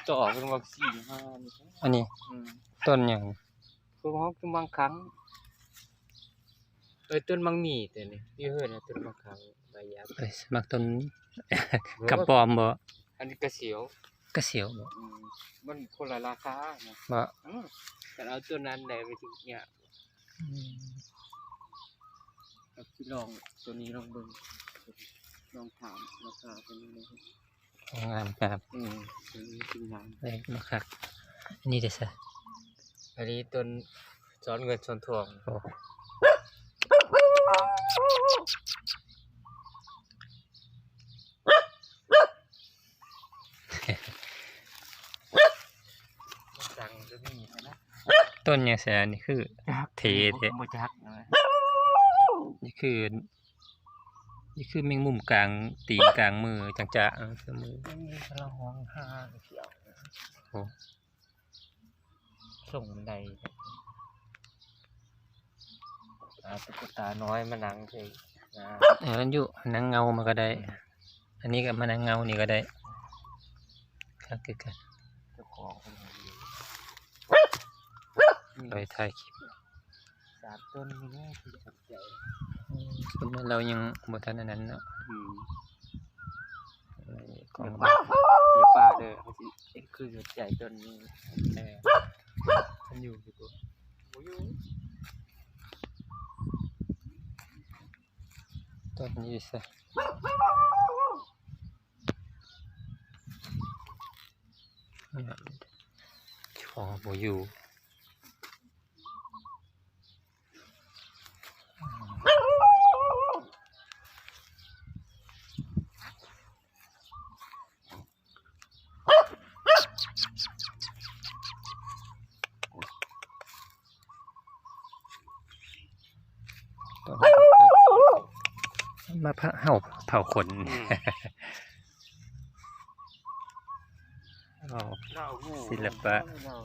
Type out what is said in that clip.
ຕໍ່ເພິ່ນວ່າສີ່ຫ້ານີ້ ອັນນີ້ ອືມ ຕົ້ນຫຍັງ? ເພິ່ນວ່າເຮົາຄືມັງຄັງ ເອີ ຕົ້ນມັງມີແຕ່ນີ້ ຢູ່ເຮືອນນະ ຕົ້ນມັງຄັງ ໃບຫຍ້າ ເອີຍ ມັກຕົ້ນນີ້ ກຳປອມບໍ່? ອັນນີ້ກະສຽວ ກະສຽວບໍ່? ອືມ ມັນຄົນລະລາຄານະ ບໍ່? ອືມ ຄັນເອົາຕົ້ນນັ້ນໄດ້ມັນຊິຍາກ ອືມ ກໍຊິລອງໂຕນີ້ລອງເບິ່ງ ລອງຖາມລາຄາເພິ່ນເບິ່ງ. ໂອ້ ງາມໆ ອືມ ໂຕນີ້ຄືງາມ ເອີ ມັກຄັກ ອັນນີ້ເດ້ຊະ? ອັນນີ້ຕົ້ນສອນເງິນສອນທອງ ໂອ້ ສັ່ງກໍມີນະ ຕົ້ນຫຍັງແຊ? ອັນນີ້ຄືເທແທ້ ບໍ່ຈັກນະ ນີ້ຄື ນີ້ຄືແມງມຸມກາງຕີນກາງມື ຈາງຈະ ເອີ ຄືມື ມັນມີສະລະຫອງຫາຂຽວ ໂອ້ ສົ່ງໄດ້ ອາ ຕຸກກະຕານ້ອຍມານັ່ງໃສ່ ເອີ ຢູ່ນັ່ງເງົາມາກໍໄດ້ ອັນນີ້ກໍມານັ່ງເງົານີ້ກໍໄດ້ ຄັກຄືກັນ ເຈົ້າຂອງເພິ່ນຢູ່ ໄປຖ່າຍຄລິບ ສາມຕົ້ນນີ້ແຫຼະທີ່ສົນໃຈ ອືມ ສົມແມ່ນລາວຍັງບໍ່ທັນອັນນັ້ນເນາະ ອືມ ຂອງ ເດີປ້າເດີ ເຮົາຊິເຮັດຄືສົນໃຈຕົ້ນນີ້ ເອີ ມັນຢູ່ຢູ່ບໍ່? ບໍ່ຢູ່ ຕົ້ນນີ້ຊະ ຂອງບໍ່ຢູ່ ມາເຜົາ ເຜົາຂົນ ອືມ ເວົ້າ ລາວຮູ້ ສິລະປະ ລາວ